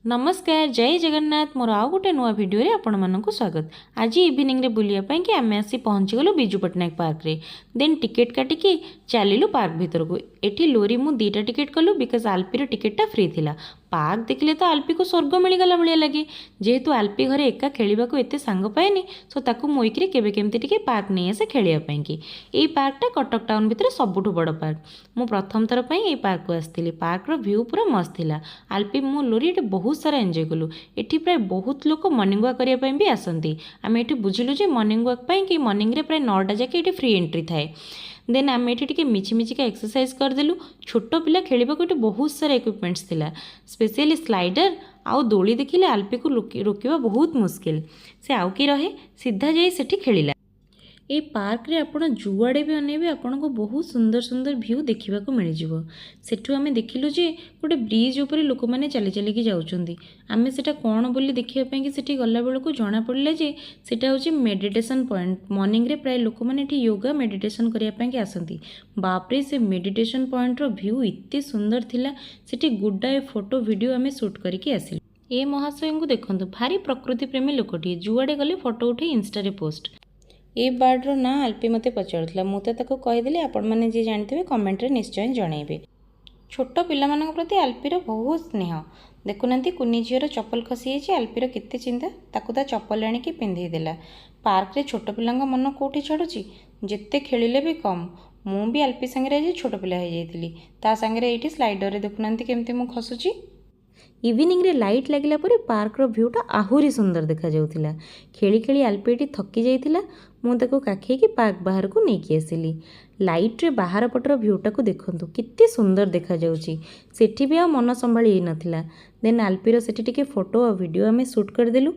ନମସ୍କାର, ଜୟ ଜଗନ୍ନାଥ। ମୋର ଆଉ ଗୋଟେ ନୂଆ ଭିଡ଼ିଓରେ ଆପଣମାନଙ୍କୁ ସ୍ୱାଗତ। ଆଜି ଇଭିନିଂରେ ବୁଲିବା ପାଇଁକି ଆମେ ଆସି ପହଞ୍ଚିଗଲୁ ବିଜୁ ପଟ୍ଟନାୟକ ପାର୍କରେ। ଦେନ୍ ଟିକେଟ୍ କାଟିକି ଚାଲିଲୁ ପାର୍କ ଭିତରକୁ। ଏଠି ଲୋରି ମୁଁ ଦୁଇଟା ଟିକେଟ୍ କଲୁ, because ଆଲପିର ଟିକେଟ୍ଟା ଫ୍ରି ଥିଲା। ପାର୍କ ଦେଖିଲେ ତ ଆଲପିକୁ ସ୍ୱର୍ଗ ମିଳିଗଲା ଭଳିଆ ଲାଗେ। ଯେହେତୁ ଆଲପି ଘରେ ଏକା ଖେଳିବାକୁ ଏତେ ସାଙ୍ଗ ପାଏନି, ସୋ ତାକୁ ମୁଁ ୱିକ୍ରେ କେବେ କେମିତି ଟିକେ ପାର୍କ ନେଇ ଆସେ ଖେଳିବା ପାଇଁକି। ଏଇ ପାର୍କଟା କଟକ ଟାଉନ୍ ଭିତରେ ସବୁଠୁ ବଡ଼ ପାର୍କ। ମୁଁ ପ୍ରଥମ ଥର ପାଇଁ ଏଇ ପାର୍କକୁ ଆସିଥିଲି। ପାର୍କର ଭ୍ୟୁ ପୁରା ମସ୍ତ ଥିଲା। ଆଲପି, ମୁଁ, ଲୋରି ଏଠି ବହୁତ ସାରା ଏନ୍ଜୟ କଲୁ। ଏଠି ପ୍ରାୟ ବହୁତ ଲୋକ ମର୍ଣ୍ଣିଂ ୱାକ୍ କରିବା ପାଇଁ ବି ଆସନ୍ତି। ଆମେ ଏଠି ବୁଝିଲୁ ଯେ ମର୍ଣ୍ଣିଂ ୱାକ୍ ପାଇଁ କି ମର୍ଣ୍ଣିଂରେ ପ୍ରାୟ 9ଟା ଯାକେ ଏଠି ଫ୍ରି ଏଣ୍ଟ୍ରି ଥାଏ। ଦେନ୍ ଆମେ ଏଠି ଟିକେ ମିଛି ମିଛିକା ଏକ୍ସରସାଇଜ୍ କରିଦେଲୁ। ଛୋଟ ପିଲା ଖେଳିବାକୁ ଏଠି ବହୁତ ସାରା ଇକ୍ୱିପମେଣ୍ଟସ୍ ଥିଲା। ସ୍ପେସିଆଲି ସ୍ଲାଇଡର ଆଉ ଦୋଳି ଦେଖିଲେ ଆଲପିକୁ ରୋକିବା ବହୁତ ମୁସ୍କିଲ। ସେ ଆଉ କି ରହେ, ସିଧା ଯାଇ ସେଠି ଖେଳିଲା। ଏଇ ପାର୍କରେ ଆପଣ ଯୁଆଡ଼େ ବି ଅନେଇବେ, ଆପଣଙ୍କୁ ବହୁତ ସୁନ୍ଦର ସୁନ୍ଦର ଭ୍ୟୁ ଦେଖିବାକୁ ମିଳିଯିବ। ସେଠୁ ଆମେ ଦେଖିଲୁ ଯେ ଗୋଟେ ବ୍ରିଜ୍ ଉପରେ ଲୋକମାନେ ଚାଲି ଚାଲିକି ଯାଉଛନ୍ତି। ଆମେ ସେଟା କ'ଣ ବୋଲି ଦେଖିବା ପାଇଁକି ସେଠି ଗଲାବେଳକୁ ଜଣାପଡ଼ିଲା ଯେ ସେଟା ହେଉଛି ମେଡ଼ିଟେସନ୍ ପଏଣ୍ଟ। ମର୍ଣ୍ଣିଂରେ ପ୍ରାୟ ଲୋକମାନେ ଏଠି ୟୋଗା, ମେଡ଼ିଟେସନ୍ କରିବା ପାଇଁକି ଆସନ୍ତି। ବାପରେ, ସେ ମେଡ଼ିଟେସନ୍ ପଏଣ୍ଟର ଭ୍ୟୁ ଏତେ ସୁନ୍ଦର ଥିଲା। ସେଠି ଗୁଡ଼ାଏ ଫଟୋ, ଭିଡ଼ିଓ ଆମେ ସୁଟ୍ କରିକି ଆସିଲୁ। ଏ ମହାଶୟଙ୍କୁ ଦେଖନ୍ତୁ, ଭାରି ପ୍ରକୃତି ପ୍ରେମୀ ଲୋକଟିଏ। ଯୁଆଡ଼େ ଗଲେ ଫଟୋ ଉଠେଇ ଇନଷ୍ଟାରେ ପୋଷ୍ଟ। ଏ ବାର୍ଡ଼ର ନାଁ ଆଲପି ମୋତେ ପଚାରୁଥିଲା। ମୁଁ ତ ତାକୁ କହିଦେଲି। ଆପଣମାନେ ଯିଏ ଜାଣିଥିବେ, କମେଣ୍ଟରେ ନିଶ୍ଚୟ ଜଣାଇବେ। ଛୋଟ ପିଲାମାନଙ୍କ ପ୍ରତି ଆଲପିର ବହୁତ ସ୍ନେହ। ଦେଖୁନାହାନ୍ତି, କୁନି ଝିଅର ଚପଲ ଖସିଯାଇଛି, ଆଲପିର କେତେ ଚିନ୍ତା। ତାକୁ ତା ଚପଲ ଆଣିକି ପିନ୍ଧେଇ ଦେଲା। ପାର୍କରେ ଛୋଟ ପିଲାଙ୍କ ମନ କେଉଁଠି ଛାଡ଼ୁଛି? ଯେତେ ଖେଳିଲେ ବି କମ୍। ମୁଁ ବି ଆଲପି ସାଙ୍ଗରେ ଆଜି ଛୋଟ ପିଲା ହେଇଯାଇଥିଲି ତା ସାଙ୍ଗରେ। ଏଇଠି ସ୍ଲାଇଡରରେ ଦେଖୁନାହାନ୍ତି କେମିତି ମୁଁ ଖସୁଛି। ଇଭିନିଂରେ ଲାଇଟ୍ ଲାଗିଲା ପରେ ପାର୍କର ଭ୍ୟୁଟା ଆହୁରି ସୁନ୍ଦର ଦେଖାଯାଉଥିଲା। ଖେଳି ଖେଳି ଆଲପି ଏଠି ଥକି ଯାଇଥିଲା। ମୁଁ ତାକୁ କାଖେଇକି ପାର୍କ ବାହାରକୁ ନେଇକି ଆସିଲି। ଲାଇଟ୍ରେ ବାହାର ପଟର ଭ୍ୟୁଟାକୁ ଦେଖନ୍ତୁ, କେତେ ସୁନ୍ଦର ଦେଖାଯାଉଛି। ସେଠି ବି ଆଉ ମନ ସମ୍ଭାଳି ହେଇନଥିଲା। ଦେନ୍ ଆଲପିର ସେଠି ଟିକେ ଫଟୋ ଆଉ ଭିଡ଼ିଓ ଆମେ ସୁଟ୍ କରିଦେଲୁ।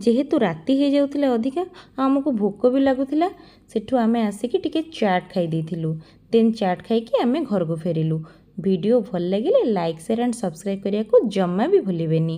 ଯେହେତୁ ରାତି ହେଇଯାଉଥିଲା ଅଧିକା ଆଉ ଆମକୁ ଭୋକ ବି ଲାଗୁଥିଲା, ସେଠୁ ଆମେ ଆସିକି ଟିକେ ଚାଟ୍ ଖାଇ ଦେଇଥିଲୁ। ଦେନ୍ ଚାଟ୍ ଖାଇକି ଆମେ ଘରକୁ ଫେରିଲୁ। ଭିଡ଼ିଓ ଭଲ ଲାଗିଲେ ଲାଇକ୍, ସେୟାର ଆଣ୍ଡ ସବସ୍କ୍ରାଇବ୍ କରିବାକୁ ଜମା ବି ଭୁଲିବେନି।